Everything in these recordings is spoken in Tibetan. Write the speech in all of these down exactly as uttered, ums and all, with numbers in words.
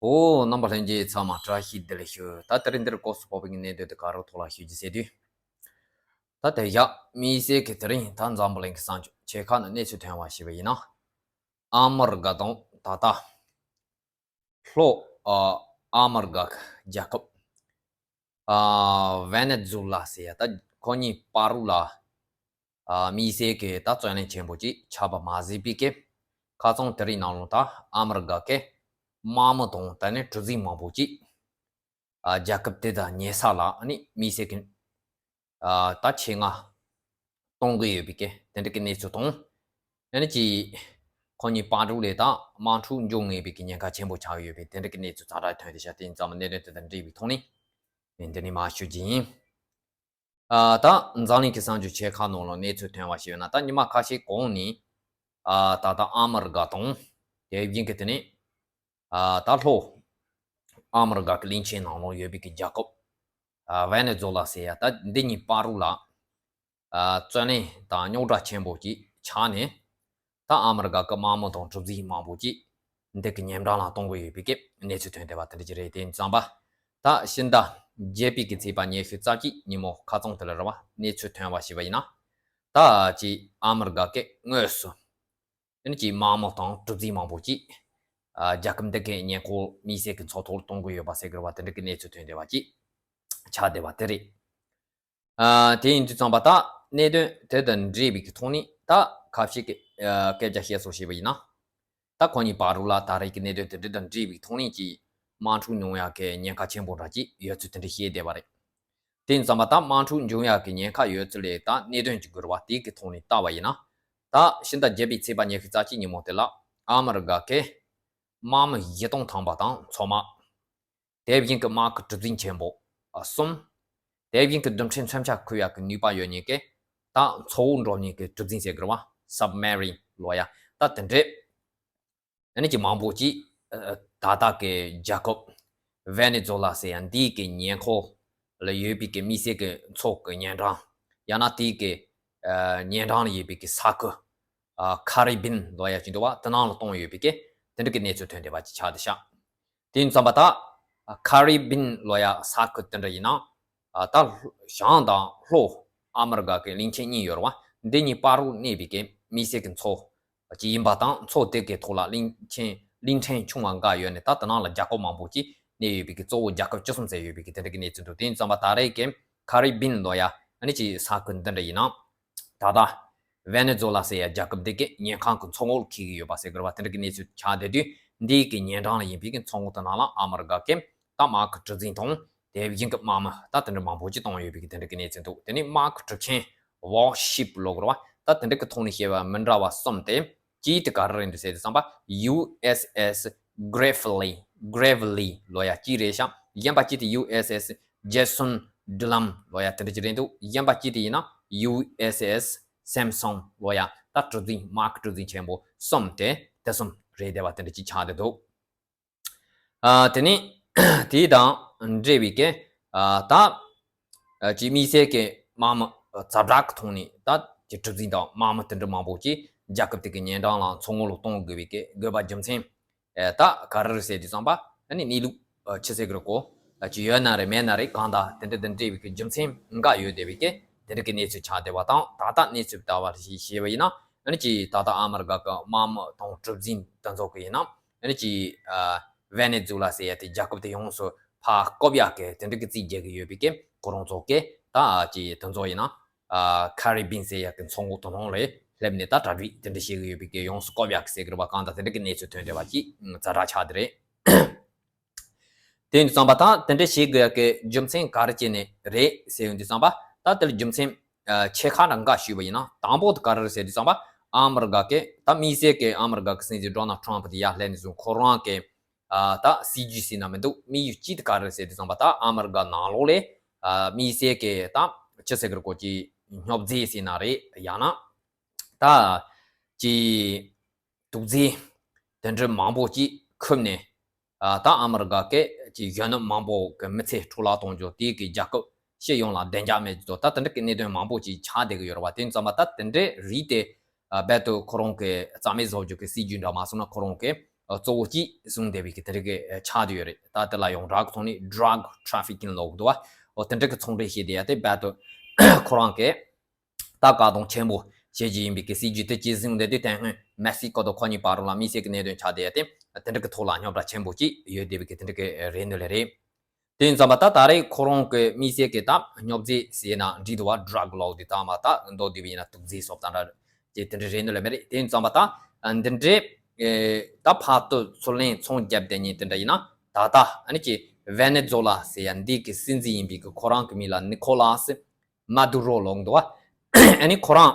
ཨོ། རྣམ་པ་ལྷན་རྒྱས་ཚང་མ་བཀྲ་ཤིས་བདེ་ལེགས་ཞུ། ད་དེ་རིང་འདིར་སྐོར་སུ་ཕོག་པའི་གནད་དོན་དེ་ག་རུ་ཐོག་ལ་ཞུ་རྒྱུ་ཟེར་དུས། ད་དེ་བཞག་དམིགས་བསལ་གྱི་དེ་རིང་ད་འཛམ་བུ་གླིང་གི་གསར་འགྱུར་ཆེ་ཁག་ནས་གནས་ཚུལ་ཐོན་པ་ཞིག་ཡིན་ན། ཨ་མི་རི་ཀ་དང་ད་ལྟ་ལྷོ་ཨ་ཨ་མི་རི་ཀ་གི་རྒྱལ་ཁབ་ཨ་ཝེ་ནེ་ཛུ་ལ་ཟེར་ཡ་ད་ཁོ་གཉིས་བར་དུ་ལ། ཨ་དམིགས་བསལ་གྱི་ད་རྩོད་གླེང་ཆེན་པོ་ཅིག་ཆགས་པ་མ་ཟད་པའི་སྐབས། ཁ་སང་དེ་རིང་ནང་ལོགས་ད་ཨ་མི་རི་ཀ་གི་དམག་མི་དང་ད་ནི་གྲུ་གཟིངས་མང་པོ་ཅིག་ཨ་རྒྱལ་ཁབ་དེ་དང་ཉེ་ས་ལ་ཨ་ནི་དམིགས་བསལ་གྱི་ཨ་ད་ཆེད་མངགས་གཏོང་གི་ཡོད་པའི་སྐབས་དེ་འདྲ་གི་གནས་ཚུལ་དང་། ཨ་ནི་ཅིག་ཁོ་གཉིས་བར་དུ་ལ་ད་དམག་འཁྲུག་འབྱུང་ངེས་པའི་གི་ཉེན་ཁ་ཆེན་པོ་ཆགས་ཡོད་པའི་དེ་འདྲ་གི་གནས་ཚུལ་ཛ་དྲག་ཐོན་ཏེ་ཤ་དེ་ཙམ་གནད་དོན་དེ་དང་འབྲེལ་བའི་ཐོག་ནས་འདི་ནས་མར་ཞུ་རྒྱུ་ཡིན། ཨ་ད་འཛམ་གླིང་གི་གསར་འགྱུར་ཆེ་ཁག་ནང་ལ་གནས་ཚུལ་ཐོན་པ་ཞིག་ཡོད་ན། ད་ཉི་མ་ཁ་ཤས་གོང་ནས་ཨ་ད་ལྟ་ཨ་མི་རི་ཀ་དང་དེ་བཞིན་གྱི་དེ་ནས་ཨ་ད་ལྷོ་ཨ་མི་རི་ཀ་གི་གླིང་ཆེན་ནང་ལ་ཡོད་པའི་གི་རྒྱལ་ཁབ་ཨ་ཝེ་ནེ་ཛུ་ལ་ཟེར་ཡ་ད་འདི་གཉིས་བར་དུ་ལ་ཨ་རྩོད་གླེང་དང་རྙོག་དྲ་ཆེན་པོ་ཅིག་ཆགས་ནས། ད་ཨ་མི་རི་ཀ་གི་དམག་མི་དང་གྲུ་གཟིངས་མང་པོ་ཅིག་འདི་གི་ཉེ་འགྲམ་ལ་གཏོང་གི་ཡོད་པའི་སྐབས་གནས་ཚུལ་ཐོན་བསྡད་པ་དེ་འདྲ་ཅིག་རེད། དེ་ཙམ་པ་ད་ཕྱི་ཟླ་བརྒྱད་པའི་གི་ཚེས་པ་ཉི་ཤུ་རྩ་གཅིག་ཉིན་མོ་ཁ་སང་དེ་ལ་རེད་བ། གནས་ཚུལ་ཐོན་པ་ཞིག་ཡིན་ན། ད་ཅིག་ཨ་མི་རི་ཀ་གི་དངོས་སུ་ཨ་ནི་ཅིག་དམག་མི་དང་གྲུ་གཟིངས་མང་པོ་ཅིག་ཨ་རྒྱལ་ཁབ་འདི་གའི་ཉེ་འཁོར་དམིགས་བསལ་གྱི་མཚོ་ཐོག་ལ་གཏོང་གི་ཡོད་པ་ཟེར་གི་རེད་བ། དེ་འདྲ་གི་གནས་ཚུལ་ཐོན་བསྡད་པ་ཅིག་ཆགས་བསྡད་པ་དེ་རེད། ཨ་དེ་ཡིན་དུས་ཙམ་པ་ད་གནད་དོན་དེ་དང་འབྲེལ་བའི་གི་ཐོག་ནས་ད་ཁ་ཤས་ཀྱི་ཨ་སྐད་ཆ་བཤད་སྲོལ་བྱས་པ་ཡིན་ན། ད་ཁོ་གཉིས་བར་དུ་ལ་ད་རེས་ཀྱི་གནད་དོན་དེ་འདྲ་དང་འབྲེལ་བའི་ཐོག་ནས་ཀྱི་དམག་འཁྲུག་ཉུང་ཡག་གི་ཉེན་ཁ་ཆེན་པོ་འདྲ་ཅིག་ཡོད་ཚུལ་དེ་འདྲ་བཤད་བསྡད་པ་རེད། དེ་ཡིན་ཙམ་པ་ད་དམག་འཁྲུག་འབྱུང་ཡག་གི་ཉེན་ཁ་ཡོད་ཚུལ་ལས་ད་གནད་དོན་གྱི་འགྱུར་བ་དེ་གི་ཐོག་ནས་བལྟ་བ་ཡིན་ན། ད་ཕྱི་ཟླ་བརྒྱད་པའི་ཚེས་པ་ཉི་ཤུ་རྩ་གཅིག་ཉིན་མོ་དེ་ལ་ཨ་མི་རི་ཀ་གི་དམག་མི་བཞི་སྟོང་ཐམ་པ་དང་མཚོ་དམག་དེ་བཞིན་གྱི་དམག་གི་གྲུ་གཟིངས་ཆེན་པོ་གསུམ། དེ་བཞིན་གྱི་རྡུལ་ཕྲན་མཚོན་ཆ་ཁུར་ཡག་གི་ནུས་པ་ཡོད་མཁན་གྱི་ད་མཚོ་འོག་འགྲོ་མཁན་གྱི་གྲུ་གཟིངས་ཟེར་གི་རེད་བ། སབ་མེ་རིན་ལབ་ཡ་ད་དེ་འདྲས། ཨ་ནི་ཅིག་མང་པོ་ཅིག་ཨ་ད་ལྟ་གི་རྒྱལ་ཁབ་ཝེ་ནེ་ཛུ་ལ་ཟེར་ཡ་འདི་གི་ཉེ་འཁོར་ལ་ཡོད་པའི་གི་དམིགས་བསལ་གི་མཚོ་གི་ཉེ་འགྲམ། ཡང་ན་དེ་གི་ཨ་ཉེ་འགྲམ་ལ་ཡོད་པའི་གི་ས་ཁུལ་ཨ་ཁ་རི་བིན་ལབ་ཡ་ཅིག་འདུག་བ། དེ་ནང་ལ་གཏོང་ཡོད་པའི་གི་དེ་འདྲ་གི་གནས་ཚུལ་ཐོན་བསྡད་པ་ཅིག་ཆགས་བསྡད་ཤག་དེ་ཡིན་ཙམ་པ་ད་ཁ་རི་བིན་ལབ་ཡ་ས་ཁུལ་དེ་འདྲ་ཡིན་ན། ཨ་ད་བྱང་དང་ལྷོ་ཨ་མི་རི་ཀ་གི་གླིང་ཆེན་གཉིས་ཡོད་རེད་བ། འདི་གཉིས་བར་དུ་གནས་པའི་གི་དམིགས་བསལ་གི་མཚོ་ཅིག་ཡིན་པ་དང་། མཚོ་དེ་གི་ཐོག་ལ་གླིང་ཆེན་གླིང་ཕྲན་ཆུང་བ་འགའ་ཡོད་ནས། ད་དེ་ནང་ལ་རྒྱལ་ཁབ་མང་པོ་ཅིག་གནས་ཡོད་པའི་གི་གཙོ་བོ་རྒྱལ་ཁབ་བཅུ་གསུམ་ཟེར་ཡོད་པའི་གི་དེ་འདྲ་གི་གནས་ཚུལ་འདུག་དེ་ཡིན་ཙམ་པ་ད་རེས་གི་ཁ་རི་བིན་ལབ་ཡ་ཨ་ནི་ཅིག་ས་ཁུལ་འདི་འདྲ་ཡིན་ན། ད་ལྟ་ཝེ་ནེ་ཛུ་ལ་ཟེར་ཡ་རྒྱལ་ཁབ་འདི་གི་ཉེན་ཁང་གི་མཚོ་ངོགས་ལ་འཁེལ་གི་ཡོད་པ་ཟེར་གི་རེད་བ། དེ་འདྲ་གི་གནས་ཚུལ་ཆགས་བསྡད་དུས། འདི་གི་ཉེ་འགྲམ་ལ་ཡིན་པའི་གི་མཚོ་ངོགས་དེ་ནང་ལ་ཨ་མི་རི་ཀ་གི་ད་དམག་གི་གྲུ་གཟིངས་དང་། དེ་བཞིན་གི་དམག་མི་ད་དེ་འདྲ་མང་པོ་ཅིག་གཏོང་ཡོད་པའི་གི་དེ་འདྲ་གི་གནས་ཚུལ་འདུག་དེ་ནས་དམག་གི་གྲུ་ཁྱེར་ཝོར་ཤིབ་ལབ་གི་རེད་བ། ད་དེ་འདྲ་གི་ཐོག་ནས་བཤད་པ་མི་འདྲ་བ་གསུམ་སྟེ། གཅིག་དེ་ག་རེ་རེད་འདུག་ཟེར་དུས་ཙམ་པ་ཡུ་ཨེས་ཨེས་གྷི་རེ་ཕི་ལི། གྷི་རེ་ཕི་ལི་ལབ་ཡ་གཅིག་རེད་ཤག་གཞན་པ་གཅིག་དེ་ཡུ་ཨེས་ཨེས་ཇེ་སོན་ཌི་ལམ་ལབ་ཡ་དེ་འདྲ་ཅིག་རེད་འདུག་གཞན་པ་གཅིག་དེ་ཡིན་ན་ཡུ་ཨེས་ཨེས་སེམ་སོན་ལབ་ཡ་ད་གྲུ་གཟིངས་དམག་གི་གྲུ་གཟིངས་ཆེན་པོ་གསུམ་སྟེ། དེ་གསུམ་རེད་བསྡད་པ་དེ་འདྲ་ཅིག་ཆགས་བསྡད་འདུག་ཨ་དེ་ནས་དེ་དང་འབྲེལ་བའི་གི་ཨ་ད་ཨ་ཅིག་དམིགས་བསལ་གྱི་དམག་མི་ཛ་དྲག་གི་ཐོག་ནས་ད་ཅིག་གྲུ་གཟིངས་དང་དམག་མི་དེ་འདྲ་མང་པོ་ཅིག་རྒྱལ་ཁབ་དེ་གི་ཉེ་འགྲམ་ལ་མཚོ་ངོགས་ལ་གཏོང་དགོས་པའི་གི་དགོས་པ་རྒྱུ་མཚན་ཨ་ད་ག་རེ་རེད་ཟེར་དུས་ཙམ་པ་ཨ་ནི་གནས་ལུགས་ཨ་ཆི་ཟེར་གི་རེད་གོ། ཨ་ཅིག་ཡོད་ན་རེད་མེད་ན་རེད། གང་ལྟར་དེ་འདྲ་དང་འབྲེལ་བའི་གི་རྒྱུ་མཚན་འགའ་ཡོད་བསྡད་པའི་གི་དེ་འདྲ་གི་གནས་ཚུལ་ཆགས་བསྡད་པ་དང་། ད་ལྟ་གནས་ཚུལ་ལྟ་བ་ཞིག་བཤད་པ་ཡིན་ན། ཨ་ནི་ཅིག་ད་ལྟ་ཨ་མི་རི་ཀ་གི་དམག་མི་དང་གྲུ་གཟིངས་དེ་ཚོ་གི་ཡིན་ན། ཨ་ནི་ཅིག་ཨ་ཝེ་ནེ་ཛུ་ལ་ཟེར་ཡ་དེ་རྒྱལ་ཁབ་དེ་ཡོངས་སུ་ཕར་བཀབ་ཡག་གི་དེ་འདྲ་གི་རྩིས་རྒྱག་གི་ཡོད་པའི་གི་ཁོ་རང་ཚོ་གི་ད་ཅིག་དེ་ཚོ་ཡིན་ན། ཨ་ཁ་རི་བིན་ཟེར་ཡག་གི་མཚོ་ངོགས་དེ་ནང་ལ་སླེབས་ནས་ད་གྲ་སྒྲིག་དེ་འདྲ་བྱེད་གི་ཡོད་པའི་གི་ཡོངས་སུ་བཀབ་ཡག་གི་ཟེར་གི་རེད་པ། གང་ལྟར་དེ་འདྲ་གི་གནས་ཚུལ་ཐོན་བསྡད་པ་ཅིག་ཛ་དྲག་ཆགས་བསྡད་རེད། དེ་ཡིན་དུས་ཙམ་པ་ད་དེ་འདྲ་བྱེད་དགོས་ཡག་གི་རྒྱུ་མཚན་ག་རེ་བྱས་ནས་རེད་ཟེར་ཡོང་དུས་ཙམ་པ། ད་དེ་ལ་རྒྱུ་མཚན་ཨ་ཆེ་ཁག་འདྲ་འགའ་ཞུས་པ་ཡིན་ན། དང་པོ་དེ་ག་རེ་རེད་ཟེར་དུས་ཙམ་པ། ཨ་མི་རི་ཀ་གི་ད་དམིགས་བསལ་གི་ཨ་མི་རི་ཀ་གི་སྲིད་འཛིན་ཌོ་ནལ་ཊམ་པ་དེ་ཡར་སླེབས་ནས་བཟུང་ཁོ་རང་གི་ཨ་ད་སྲིད་ཇུས་ཟེར་ན་མི་འདུག་དམིགས་ཡུལ་གཅིག་དེ་ག་རེ་རེད་ཟེར་དུས་ཙམ་པ། ད་ཨ་མི་རི་ཀ་ནང་ལོགས་ལ་ཨ་དམིགས་བསལ་གི་ད་ཅི་ཟེར་གི་རེད་གོ། ཅིག་སྙོབ་རྫས་ཟེར་ན་རེད། ཡང་ན་ད་ཅིག་དུག་རྫས་དེ་འདྲ་མང་པོ་ཅིག་ཁུར་ནས། ཨ་ད་ཨ་མི་རི་ཀ་གི་ཅིག་གཞོན་ནུ་མང་པོ་གི་མི་ཚེ་འཕྲོ་བརླག་གཏོང་རྒྱུ། དེ་གི་རྒྱལ་ཁབ་སྤྱི་ཡོངས་ལ་བདེ་འཇགས་མེད་རྒྱུ་དང་། ད་དེ་འདྲ་གི་གནད་དོན་མང་པོ་ཅིག་ཆགས་བསྡད་གི་ཡོད་རེད་བ། དེ་ཙམ་པ་ད་དེ་འདྲའི་རིགས་དེ་ཨ་རྦད་དེ་ཁོ་རང་གི་རྩ་མེད་བཟོ་རྒྱུ་གི་སྲིད་ཇུས་འདྲ་མ་སོང་ན། ཁོ་རང་གི་ གཙོ་བོ་གཅིག་བཟུང་བསྡད་པའི་གི་དེ་འདྲ་གི་ཆགས་བསྡད་ཡོད་རེད། ད་དེ་ལ་ཡོངས་གྲགས་ཀྱི་ཐོག་ནས་drug trafficking་ལབ་འདུག་བ། འོ་དེ་འདྲ་གི་ཚོང་འབྲེལ་བྱས་བསྡད་ཡ་དེ་རྦད་དེ་ཁོ་རང་གི་ད་བཀག་སྡོམ་ཆེན་པོ་བྱེད་ཀྱི་ཡིན་པའི་གི་སྲིད་ཇུས་དེ་གཅིག་བཟུང་བསྡད་དུས། དེ་སྔོན་མེག་སི་ཀོ་དང་ཁོ་གཉིས་བར་ལ་དམིགས་བསལ་གྱི་གནད་དོན་ཆགས་བསྡད་ཡ་དེ་དེ་འདྲ་གི་ཐོག་ལ་རྙོག་དྲ་ཆེན་པོ་གཅིག་ཡོད་བསྡད་པའི་གི་དེ་འདྲ་གི་རེད་འདུག་ལེ་རེད། དེ་ཡིན་ཙང་པ་ད་ད་རེས་ཁོ་རང་གི་དམིགས་བསལ་གྱི་ད་སྨྱོ་རྫས་ཟེར་ན་འགྲིག་འདུག་བ། drug ལབ་དུས་ཙམ་པ་ད་མདོར་བསྡུས་པ་ཡིན་ན་དུག་རྫས་སོགས་དང་འདྲ་ཅིག་དེ་འདྲ་རེད་འདུག་ལེ་མ་རེད། དེ་ཡིན་ཙང་པ་ད་འདི་འདྲའི་ད་ཕར་ཚུར་ཚུར་ལེན་ཚོང་རྒྱབ་བསྡད་མཁན་དེ་འདྲ་ཡིན་ན། ད་ལྟ་ཨ་ནི་ཅིག་ཝེ་ནེ་ཛུ་ལ་ཟེར་ཡ་འདི་གི་སྲིད་འཛིན་ཡིན་པའི་གི་ཁོ་རང་གི་མིང་ལ་ནི་ཁོ་ལཱས་མ་དུ་རོ་ལབ་འདུག་བ། ཨ་ནི་ཁོ་རང་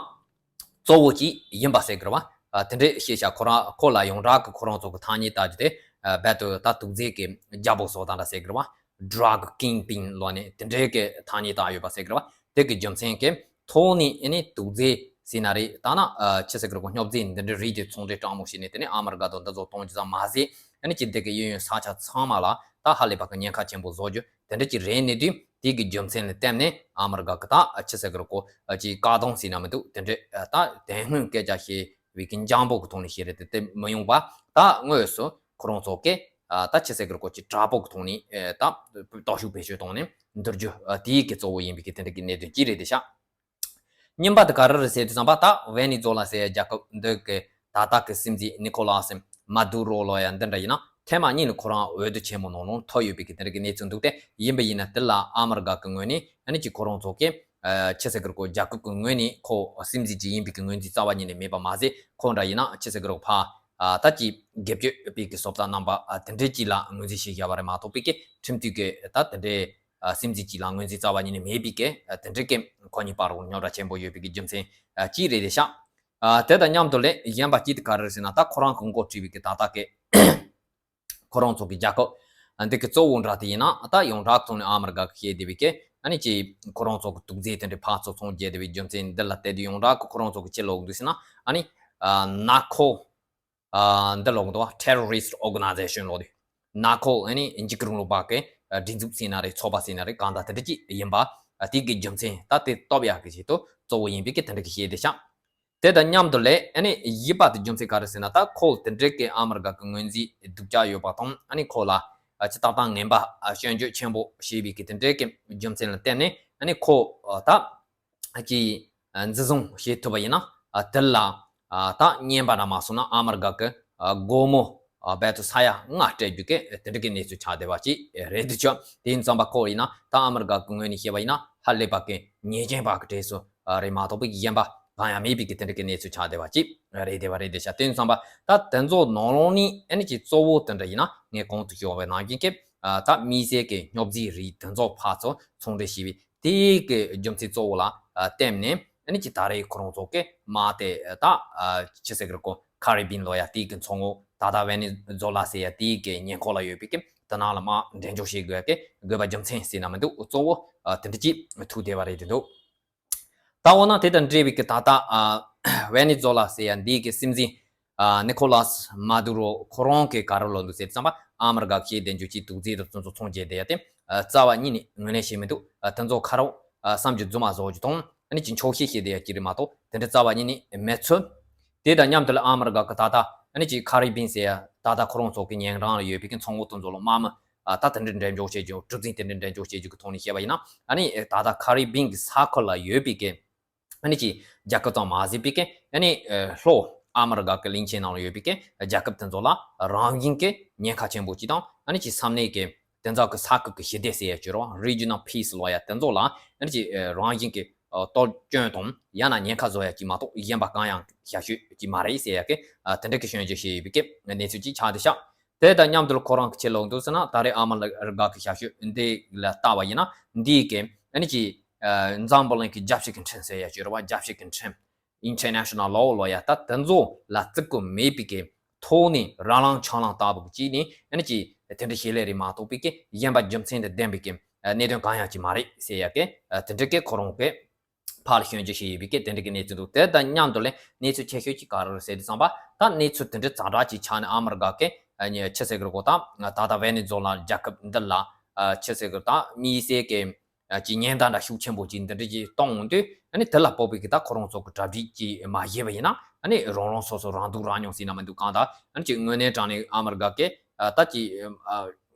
གཙོ་བོ་གཅིག་ཡིན་པ་ཟེར་གི་རེད་བ། ཨ་དེ་འདྲའི་ཤེས་བྱ་ཁོ་རང་ཁོ་ལ་ཡོངས་གྲགས་ཀྱི་ཁོ་རང་ཚོ་གི་ཐ་སྙད་བཏགས་རྒྱུ་དེ། ཨ་རྦད་དེ་ད་དུག་རྫས་ཀྱི་རྒྱལ་པོ་བཟོ་སྟངས་འདྲ་ཟེར་གི་རེད་བ། drug kingpin ལབ་ནས་དེ་འདྲའི་གི་ཐ་སྙད་བཏགས་ཡོད་པ་ཟེར་གི་རེད་བ། དེ་གི་རྒྱུ་མཚན་གྱི་ཐོག་ནས་ཨ་ནི་དུག་རྫས་ཟེར་ན་རེད། ད་ན་ཨ་ཆི་ཟེར་གི་རེད་གོ། སྨྱོ་རྫས་འདི་འདྲའི་རིགས་དེ་ཚོང་འབྲེལ་དྲང་མོ་བྱས་ནས། དེ་ནས་ཨ་མི་རི་ཀ་དང་འདི་ཚོ་གཏོང་རྒྱུ་ཙམ་མ་ཟད། ཨ་ནི་ཅིག་འདི་གི་གཡས་གཡོན་ས་ཆ་ཚང་མ་ལ་ད་ཧ་ལས་པ་གི་ཉེན་ཁ་ཆེན་པོ་བཟོ་རྒྱུ་དེ་འདྲ་ཅིག་རེད་ནས་དུས། དེ་གི་རྒྱུ་མཚན་ལ་བརྟེན་ནས་ཨ་མི་རི་ཀ་གི་ད་ཆི་ཟེར་གི་རེད་གོ། ཅིག་བཀག་སྡོམ་ཟེར་ན་མི་འདུག་དེ་འདྲ་ད་དེ་སྔོན་སྐད་ཆ་བཤད་པའི་གི་འཇམ་པོ་གི་ཐོག་ནས་བཤད་རེད་དེ། དེ་མི་ཡོང་བ་ད་དངོས་སུ་ཁོ་རང་ཚོ་གི་ད་ཆི་ཟེར་གི་རེད་གོ། ཅིག་དྲག་པོ་གི་ཐོག་ནས་ད་སྟོབས་ཤུགས་བེད་སྤྱོད་བཏང་ནས་འདུལ་རྒྱུ་དེའི་གི་གཙོ་བོ་ཡིན་པའི་གི་དེ་འདྲ་གི་གནད་དོན་གཅིག་རེད་དེ་ཤག་གཉིས་པ་དེ་ག་རེ་རེད་ཟེར་དུས་ཙམ་པ། ད་ཝེ་ནེ་ཛུ་ལ་ཟེར་ཡ་རྒྱལ་ཁབ་འདི་གི་ད་ལྟ་གི་སྲིད་འཛིན་ནི་ཁོ་ལཱས་མ་དུ་རོ་ལབ་ཡ་འདི་འདྲ་ཡིན་ན། ཐེངས་མ་གཉིས་ནས་ཁོ་རང་འོས་བསྡུ་ཆེན་མོ་ནང་ལ་ཐོབ་ཡོད་པའི་གི་དེ་འདྲ་གི་གནས་ཚུལ་འདུག་སྟེ། ཡིན་པ་ཡིན་ན་དེ་ལ་ཨ་མི་རི་ཀ་གི་ངོས་ནས་ཨ་ནི་ཅིག་ཁོ་རང་ཚོ་གི་ཆི་ཟེར་གི་རེད་གོ། རྒྱལ་ཁབ་གི་ངོས་ནས་ཁོ་སྲིད་འཛིན་ཅིག་ཡིན་པའི་གི་ངོས་འཛིན་རྩ་བ་ཉིད་ནས་མེད་པ་མ་ཟད། ཁོ་འདྲ་ཡིན་ན་ཆི་ཟེར་གི་རེད་གོ། ཕ་ད་ཅིག་སྒེར་གཅོད་པའི་གི་བཟོ་ལྟ་རྣམ་པ་དེ་འདྲའི་ཅིག་ལ་ངོས་འཛིན་བྱེད་བཞག་པ་རེད་མ་གཏོགས། པའི་གི་ཁྲིམས་མཐུན་གི་ད་དེ་འདྲའི་ཨ་སྲིད་འཛིན་གཅིག་ལ་ངོས་འཛིན་རྩ་བ་ཉིད་ནས་མེད་པའི་གི་ཨ་དེ་འདྲའི་གི་ཁོ་གཉིས་བར་རུ་རྙོག་དྲ་ཆེན་པོ་ཡོད་པའི་གི་རྒྱུ་མཚན་ཨ་གཅིག་རེད་དེ་ཤག་ཨ་དེ་དང་མཉམ་དུ་ལས་གཞན་པ་གཅིག་དེ་ག་རེ་རེད་ཟེར་ན། ད་ཁོ་རང་གི་འགོ་ཁྲིད་པའི་གི་ད་ལྟ་གི་ཁོ་རང་ཚོ་གི་རྒྱལ་ཁབ་ཨ་འདི་གི་གཙོ་བོ་འདྲ་དེ་ཡིན་ན། ད་ཡོངས་གྲགས་ཐོག་ནས་ཨ་མི་རི་ཀ་གི་བཤད་བསྡད་པའི་གི་ཨ་ནི་ཅིག་ཁོ་རང་ཚོ་གི་དུག་རྫས་དེ་འདྲའི་ཕར་ཚུར་ཚོང་རྒྱག་བསྡད་པའི་རྒྱུ་མཚན་འདི་ལ་བལྟས་དུས། ཡོངས་གྲགས་གི་ཁོ་རང་ཚོ་གི་ཅི་ལབ་འདུག་ཟེར་ན། ཨ་ནི་ཨ་ནར་ཁོ་ཨ་འདི་ལབ་འདུག་བ། terrorist organization ལབ་དུས། ནར་ཁོ་ཨ་ནི་འཇིགས་སྐུལ་རིང་ལུགས་པ་གི་ཨ་སྒྲིག་འཛུགས་ཟེར་ན་རེད། ཚོགས་པ་ཟེར་ན་རེད། གང་ལྟར་དེ་འདྲ་ཅིག་ཡིན་པ། ཨ་དེ་གི་རྒྱུ་མཚན་ད་དེ་སྟོབས་ཡག་གི་ཆེད་དུ་གཙོ་བོ་ཡིན་པའི་གི་དེ་འདྲ་གི་བཤད་དེ་ཤག་དེ་དང་མཉམ་དུ་ལས་ཨ་ནི་བཞི་པ་དེ་རྒྱུ་མཚན་ག་རེ་ཟེར་ན། ད་ཁོ་དེ་འདྲའི་གི་ཨ་མི་རི་ཀ་གི་ངོས་འཛིན་སྡུག་ཅག་ཡོད་པ་དང་། ཨ་ནི་ཁོ་ལ་ཨ་ཅིག་ཏག་ཏག་ངན་པ་ཨ་སྐྱོན་བརྗོད་ཆེན་པོ་བྱས་པའི་གི་དེ་འདྲའི་གི་རྒྱུ་མཚན་ལ་བརྟེན་ནས། ཨ་ནི་ཁོ་ཨ་ད་ཀྱིས་འཛིན་བཟུང་བྱེད་ཐུབ་པ་ཡིན་ན། ཨ་དེ་ལ་ཨ་ད་བརྙན་པར་མ་སོང་ན་ཨ་མི་རི་ཀ་གི་ཨ་སྒོར་མོ་ཨ་རྦད་དེ་ས་ཡ་ལྔ་སྤྲད་རྒྱུ་གི་དེ་འདྲ་གི་གནས་ཚུལ་ཆགས་བསྡད་པ་ཅིག་རེད་འདུག་ཅོ། དེ་ཡིན་ཙང་པ་ཁོ་ཡིན་ན། ད་ཨ་མི་རི་ཀ་གི་ངོས་ནས་བཤད་པ་ཡིན་ན། ཧ་ལས་པ་གི་ཉེས་ཅན་པ་གི་གྲས་སུ་ཨ་རེད་མ་གཏོགས་པའི་གཞན་པ་གང་ཡང་མེད་པའི་གི་དེ་འདྲ་གི་གནས་ཚུལ་ཆགས་བསྡད་པ་ཅིག་རེད་བསྡད་པ་རེད་བསྡད་ཤག་དེ་ཡིན་ཙང་པ་ད་དེ་ཚོ་ནང་ལོགས་ནས་ཨ་ནི་ཅིག་གཙོ་བོ་དེ་འདྲ་ཡིན་ན། ངས་གོང་དུ་ཞུས་པ་ནང་བཞིན་གི་ཨ་ད་དམིགས་བསལ་གི་སྨྱོ་རྫས་རིགས་དེ་ཚོ་ཕར་ཚུར་ཚོང་འབྲེལ་བྱས་པའི་དེའི་གི་རྒྱུ་མཚན་གཙོ་བོ་ལ་ཨ་བརྟེན་ནས། ཨ་ནི་ཅིག་ད་རེས་ཁོ་རང་ཚོ་གི་མ་དེ་ད་ཨ་ཆི་ཟེར་གི་རེད་གོ། ཁ་རི་བིན་ལབ་ཡ་དེའི་གི་མཚོ་ངོས། ད་ལྟ་ཝེ་ནེ་ཛུ་ལ་ཟེར་ཡ་དེའི་གི་ཉེ་འཁོར་ལ་ཡོད་པའི་གི་དེ་ནང་ལ་མར་འགྲེམས་འཇོག་བྱེད་དགོས་ཡ་གི་དགོས་པ་རྒྱུ་མཚན་ཟེར་ན་མི་འདུག་གཙོ་བོ་ཨ་དེ་འདྲ་ཅིག་ཐུག་བསྡད་པ་རེད་འདུག་ད་འོ་ན་དེ་དང་འབྲེལ་བའི་གི་ད་ལྟ་ཨ་ཝེ་ནེ་ཛུ་ལ་ཟེར་ཡ་འདིའི་གི་སྲིད་འཛིན་ཨ་ནི་ཁོ་ལཱས་མ་དུ་རོ་ཁོ་རང་གིས་ག་རེ་ལབ་འདུག་ཟེར་དུས་ཙམ་པ། ཨ་མི་རི་ཀ་གི་ཤེས་ལྡན་རྒྱུ་ཅིག་དུག་རྫས་དང་དེ་ཚོ་ཚོང་བྱེད་བསྡད་ཡ་དེ་ཨ་རྩ་བ་ཉིད་ནས་ངོས་ལེན་བྱེད་མི་འདུག་ཨ་དེ་ཚོ་ཁ་རོག་ཨ་བསམ་རྒྱུ་རྫུན་མ་བཟོ་རྒྱུ་དང་། ཨ་ནི་ཅིག་འཁྱོག་བཤད་བྱེད་བསྡད་ཡ་ཅིག་རེད་མ་གཏོགས་དེ་འདྲ་རྩ་བ་ཉིད་ནས་མེད་ཚུལ། དེ་དང་མཉམ་དུ་ལ་ཨ་མི་རི་ཀ་གི་ད་ལྟ་ཨ་ནི་ཅིག་ཁ་རི་བིན་ཟེར་ཡ་ད་ལྟ་ཁོ་རང་ཚོ་གི་ཉེ་འགྲམ་ལ་ཡོད་པའི་གི་མཚོ་ངོས་དེ་ཚོ་ལ་དམག་མི་ཨ་ད་དེ་འདྲ་འགྲེམས་འཇོག་བྱེད་རྒྱུ། གྲུ་གཟིངས་དེ་འདྲ་འགྲེམས་འཇོག་བྱེད་རྒྱུ་གི་ཐོག་ནས་བཤད་པ་ཡིན་ན། ཨ་ནི་ད་ལྟ་ཁ་རི་བིན་གི་ས་ཁུལ་ལ་ཡོད་པའི་གི་ཨ་ནི་ཅིག་རྒྱལ་ཁབ་ཙམ་མ་ཟད་པའི་གི་ཨ་ནི་ལྷོ་ཨ་མི་རི་ཀ་གི་གླིང་ཆེན་ནང་ལ་ཡོད་པའི་གི་རྒྱལ་ཁབ་དེ་ཚོ་ལ་རང་བཞིན་གི་ཉེན་ཁ་ཆེན་པོ་ཅིག་དང་། ཨ་ནི་ཅིག་ས་གནས་གི་དེ་ཚོ་གི་ས་ཁུལ་གི་ཞི་བདེ་ཟེར་ཡ་ཅིག་རེད་བ། Regional peace ལབ་ཡ་དེ་ཚོ་ལ་ཨ་ནི་ཅིག་རང་བཞིན་གི་གཏོར་སྐྱོན་དང་ཡང་ན་ཉེན་ཁ་བཟོ་ཡ་ཅིག་མ་གཏོགས་གཞན་པ་གང་ཡང་ཞབས་ཞུ་ཅིག་མ་རེད་ཟེར་ཡ་གི་ཨ་དེ་འདྲ་གི་སྐྱོན་བརྗོད་བྱས་ཡོད་པའི་གི་གནས་ཚུལ་ཅིག་ཆགས་བསྡད་ཤག་དེ་དང་མཉམ་དུ་ཁོ་རང་གི་ཆེད་ལོག་འདུག་ཟེར་ན། ད་རེས་ཨ་མ་ལ་རྒ་གི་ཞབས་ཞུ་འདི་ལ་བལྟ་བ་ཡིན་ན། འདིའི་གི་ཨ་ནི་ཅིག་ཨ་འཛམ་བུ་གླིང་གི་རྒྱལ་སྤྱི་གི་ཁྲིམས་ཟེར་ཡ་ཅིག་ཡོད་རེད་བ། རྒྱལ་སྤྱི་གི་ཁྲིམས། International law ལབ་ཡ་ད་དེ་ཚོ་ལ་བརྩི་བཀུར་མེད་པའི་གི་ཐོག་ནས་རང་ལངས་ཆང་ལངས་ལྟ་བུ་གཅིག་ནས་ཨ་ནི་ཅིག་དེ་འདྲ་བྱེད་ལེ་རེད་མ་གཏོགས་པའི་གི་གཞན་པ་རྒྱུ་མཚན་དང་ལྡན་པའི་གི་གནད་དོན་གང་ཡང་ཅིག་མ་རེད་ཟེར་ཡ་གི་དེ་འདྲ་གི་ཁོ་རང་གི་ཕར་ལ་སྐྱོན་བརྗོད་བྱས་ཡོད་པའི་གི་དེ་འདྲ་གི་གནས་ཚུལ་འདུག་དེ་དང་མཉམ་དུ་ལས་གནས་ཚུལ་ཆེ་ཤོས་ཅིག་ག་རེ་རེད་ཟེར་དུས་ཙམ་པ། ད་གནས་ཚུལ་དེ་འདྲ་ཛ་དྲག་ཅིག་ཆགས་ནས་ཨ་མི་རི་ཀ་གི་ཨ་ནི་ཆི་ཟེར་གི་རེད་གོ། ད་ད་ལྟ་ཝེ་ནེ་ཛུ་ལ་རྒྱལ་ཁབ་འདི་ལ་ཨ་ཆི་ཟེར་གི་རེད། ད་དམིགས་བསལ་གི་ཨ་ཅིག་ཉེན་བརྡ་འདྲ་ཤུགས་ཆེན་པོ་ཅིག་འདི་འདྲ་ཅིག་གཏོང་འོང་དུས། ཨ་ནི་དེ་ལ་དཔག་པའི་གི་ད་ཁོ་རང་ཚོ་གི་གྲ་སྒྲིག་ཅིག་མ་བྱས་པ་ཡིན་ན། ཨ་ནི་རང་རང་སོ་སོ་རང་སྡུག་རང་མྱོང་ཟེར་ན་མི་འདུག་གང་ལྟར། ཨ་ནི་ཅིག་དངོས་གནས་དྲང་གནས་ཨ་མི་རི་ཀ་གི་ད་ཅིག་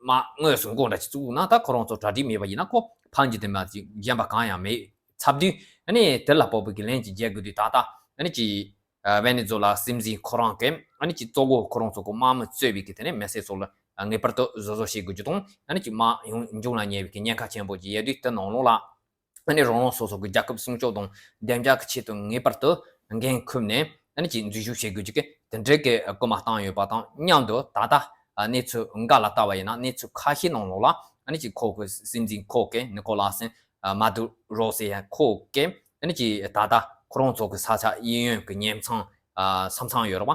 མ་དངོས་སུ་མགོ་འདྲ་ཅིག་བཙུགས་ན། ད་ཁོ་རང་ཚོ་གྲ་སྒྲིག་མེད་པ་ཡིན་ན་ཁོ་ཕན་གྱི་དེ་མ་ཅིག་གཞན་པ་གང་ཡང་མེད་ཚབ་དུས། ཨ་ནི་དེ་ལ་དཔག་པའི་གི་ལན་ཅིག་རྒྱག་དགོས་དུས། ད་ལྟ་ཨ་ནི་ཅིག་ཨ་ཝེ་ནེ་ཛུ་ལ་སྲིད་འཛིན་ཁོ་རང་གིས་ཨ་ནི་ཅིག་གཙོ་བོ་ཁོ་རང་ཚོ་གི་དམག་མི་གཙོས་པའི་གི་དེ་ནས་མི་སེར་ཚོ་ལ་ངེས་པར་དུ་བཟོད་བཟོད་བྱེད་དགོས་རྒྱུ་དང་། ཨ་ནི་ཅིག་དམག་ཡོང་འབྱུང་ལ་ཉེ་བའི་གི་ཉེན་ཁ་ཆེན་པོ་ཅིག་ཡོད་དུས། དེ་ནང་ལོགས་ལ་ཨ་ནི་རང་རང་སོ་སོ་གི་རྒྱལ་ཁབ་སྲུང་སྐྱོབ་དང་བདེ་འཇགས་ཀྱི་ཆེད་དུ་ངེས་པར་དུ་འགན་འཁུར་ནས་ཨ་ནི་ཅིག་འཛུལ་ཞུགས་བྱེད་དགོས་རྒྱུ་གི་དེ་འདྲའི་གི་སྐུལ་མ་བཏང་ཡོད་པ་དང་མཉམ་དུ། ད་ལྟ་གནས་ཚུལ་འགའ་ལ་ལྟ་བ་ཡིན་ན། གནས་ཚུལ་ཁ་ཤས་ནང་ལོགས་ལ་ཨ་ནི་ཅིག་ཁོ་གི་སྲིད་འཛིན་ཁོ་གི་ནི་ཀོ་ལ་སི་མ་དུ་རོ་ཟེར་ཡ་ཁོ་གི་ཨ་ནི་ཅིག་ད་ལྟ་ཁོ་རང་ཚོ་གི་ས་ཆ་གཡས་གཡོན་གི་ཉེ་མཚང་ས་མཚམས་ཡོད་རེད་བ།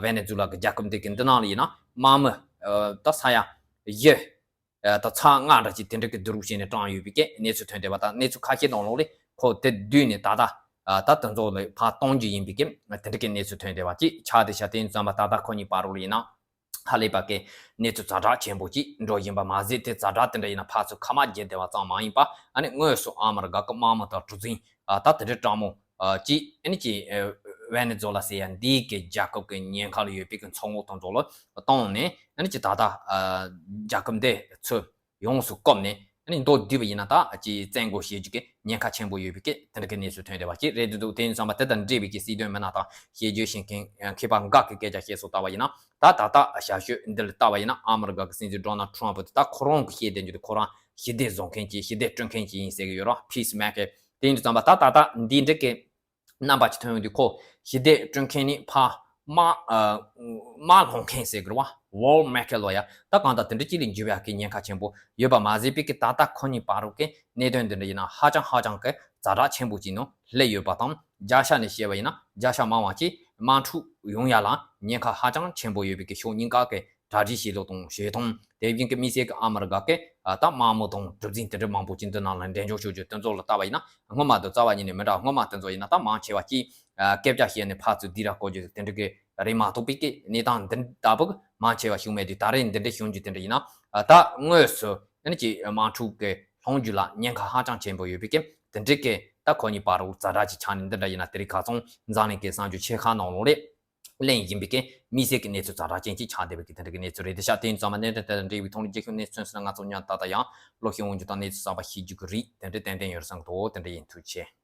ཝེ་ནེ་ཛུ་ལ་གི་རྒྱལ་ཁབ་འདི་གི་འདི་ནང་ལ་ཡིན་ན་དམག་མི་ད་ས་ཡ་བཞི་ད་ཚ་ལྔ་འདྲ་ཅིག་དེ་འདྲ་གི་བསྡུ་རུབ་བྱས་ནས་བཀྲམ་ཡོད་པའི་གི་གནས་ཚུལ་ཐོན་བསྡད་པ་དང་། གནས་ཚུལ་ཁ་ཤས་ནང་ལོགས་ལ་ཁོ་དེ་བསྡུས་ནས་ད་ལྟ་ད་དེ་ཚོ་ལ་ཕར་གཏོང་རྒྱུ་ཡིན་པའི་གི་དེ་འདྲ་གི་གནས་ཚུལ་ཐོན་བསྡད་པ་ཅིག་ཆགས་བསྡད་ཤག་དེ་ཡིན་ཙང་མ་ད་ལྟ་ཁོ་གཉིས་བར་རུ་ལ་ཡིན་ན་ཧ་ལས་པ་གི་གནས་ཚུལ་ཛ་དྲག་ཆེན་པོ་ཅིག་འགྲོ་བཞིན་པ་མ་ཟད། དེ་ཛ་དྲག་དེ་འདྲ་ཡིན་ན་ཕར་ཚུར་ཁ་མ་བརྒྱབ་བསྡད་པ་ཙམ་མ་ཡིན་པ། ཨ་ནི་དངོས་སུ་ཨ་མི་རི་ཀ་གི་དམག་མི་དང་གྲུ་གཟིངས་ད་དེ་འདྲ་དྲག་མོ་ཅིག་ཨ་ནི་ཅིག་ཝེ་ནེ་ཛུ་ལ་ཟེར་ཡ་འདི་གི་རྒྱལ་ཁབ་ཀྱི་ཉེན་ཁ་ལ་ཡོད་པའི་གི་མཚོ་ངོགས་དང་ཚོ་ལ་བཏང་ནས། ཨ་ནི་ཅིག་ད་ལྟ་རྒྱལ་ཁབ་འདི་ཚུར་ཡོངས་སུ་བཀབ་ནས་ཨ་ནི་མདོར་བསྡུས་པ་ཡིན་ན་ད་ཅིག་བཙན་རྒོལ་བྱེད་རྒྱུ་གི་ཉེན་ཁ་ཆེན་པོ་ཡོད་པའི་གི་དེ་འདྲ་གི་གནས་ཚུལ་ཐོན་བསྡད་པ་ཅིག་རེད་འདུག་དེ་ཡིན་ཙང་མ་དེ་དང་འབྲེལ་བའི་གི་སྲིད་དོན་མི་སྣ་དང་དཔྱད་བརྗོད་བྱེད་མཁན་མཁས་པ་འགའ་གི་སྐད་ཆ་བཤད་སྲོལ་ལྟ་བ་ཡིན་ན། ད་ད་ལྟ་ཞབས་ཞུ་འདི་ལ་ལྟ་བ་ཡིན་ན་ཨ་མི་རི་ཀ་གི་སྲིད་འཛིན་ཌོ་ནལ་ཊམ་པ་དེ་ད་ཁོ་རང་གི་བཤད་བསྡད་རྒྱུ་དེ་ཁོ་རང་ཞི་བདེ་བཟོ་མཁན་ཅིག་ཞི་བདེ་བསྐྲུན་མཁན་ཅིག་ཡིན་ཟེར་གི་ཡོད་ར། Peace maker། དེ་ཡིན་དུས་ཙམ་པ་ད་ད་ལྟ་འདི་འདྲ་གི་རྣམ་པ་ཅིག་ཐོན་ཡོང་དུས། ཁོ་ཞི་བདེ་བསྐྲུན་མཁན་ནི་ཕ་དམག་ཨ་དམག་སློང་མཁན་ཟེར་དགོས་རེད་བ། War maker ལོ་ཡ། ད་གང་ལྟར་དེ་འདྲ་ཅིག་ལ་འགྱུར་བའི་གི་ཉེན་ཁ་ཆེན་པོ་ཡོད་པ་མ་ཟད་པའི་གི་ད་ལྟ་ཁོ་གཉིས་བར་རུ་གི་གནད་དོན་འདི་འདྲ་ཡིན་ན་ཧ་ཅང་ཧ་ཅང་གི་ཛ་དྲག་ཆེན་པོ་ཅིག་ནང་སླེབས་ཡོད་པ་དང་། རྒྱལ་ཤ་ནས་བཤད་པ་ཡིན་ན་རྒྱལ་ཤ་མང་བ་ཅིག་དམག་འཁྲུག་ཡོང་ཡ་ལ་ཉེན་ཁ་ཧ་ཅང་ཆེན་པོ་ཡོད་པའི་གི་ཕྱོགས་གཉིས་ཀ་གི་གྲ་སྒྲིག་བྱེད་ལུགས་དང་བྱེད་སྟངས། དེ་བཞིན་གྱི་དམིགས་བསལ་གྱི་ཨ་མི་རི་ཀ་གི་ད་དམག་མི་དང་གྲུ་གཟིངས་དེ་འདྲ་མང་པོ་ཅིག་འདི་ནང་ལ་འགྲེམས་འཇོག་བྱེད་རྒྱུ་དེ་ཚོ་ལ་ལྟ་བ་ཡིན་ན། སྔོན་མ་དང་རྩ་བ་ཉིད་ནས་མི་འདྲ། སྔོན་མ་དེ་ཚོ་ཡིན་ན་ད་མང་ཆེ་བ་ཅིག་སྐད་ཆ་བཤད་ནས་ཕར་ཚུར་སྡིགས་ར་བསྐུལ་རྒྱུ་དེ་འདྲ་གི་རེད་མ་གཏོགས་པའི་གི་གནས་སྟངས་འདི་ལྟ་བུ་མང་ཆེ་བ་བྱུང་མེད་དུས། ད་རེས་འདི་འདྲ་བྱུང་རྒྱུ་དེ་འདྲ་ཡིན་ན་ད་དངོས་སུ་ཨ་ནི་ཅིག་དམག་འཁྲུག་གི་སློང་རྒྱུ་ལ་ཉེན་ཁ་ཧ་ཅང་ཆེན་པོ་ཡོད་པའི་གི་དེ་འདྲ་གི་ད་ཁོ་གཉིས་བར་དུ་ཛ་དྲག་ཅིག་ཆགས་ནས། འདི་འདྲ་ཡིན་ན་དེ་རིང་ཁ་སང་འཛམ་གླིང་གི་གསར་འགྱུར་ཆེ་ཁག་ནང་ལོགས་ལ་གླེང་བཞིན་པའི་གི་དམིགས་བསལ་གྱི་གནས་ཚུལ་ཛ་དྲག་ཅན་ཅིག་ཆགས་བསྡད་པའི་གི་དེ་འདྲ་གི་གནས་ཚུལ་རེད། དེ་ཤག་དེ་ཡིན་ཙང་མ་གནད་དོན་དེ་དང་འབྲེལ་བའི་ཐོག་ནས་རྒྱུན་ཤུགས་གནས་ཚུལ་སོང་ན་ང་ཚོ་ཉན་ད་ལྟ་ཡང་ལོ་ཤས་འོང་རྒྱུ་དང་གནས་ཚུལ་གསར་པ་ཤེས་རྒྱུ་གི་རེད། དེ་འདྲ་ཏན་ཏན་ཡོད་བསམ་གི་འདུག་དེ་འདྲ་ཡིན། ཐུགས་རྗེ་ཆེ།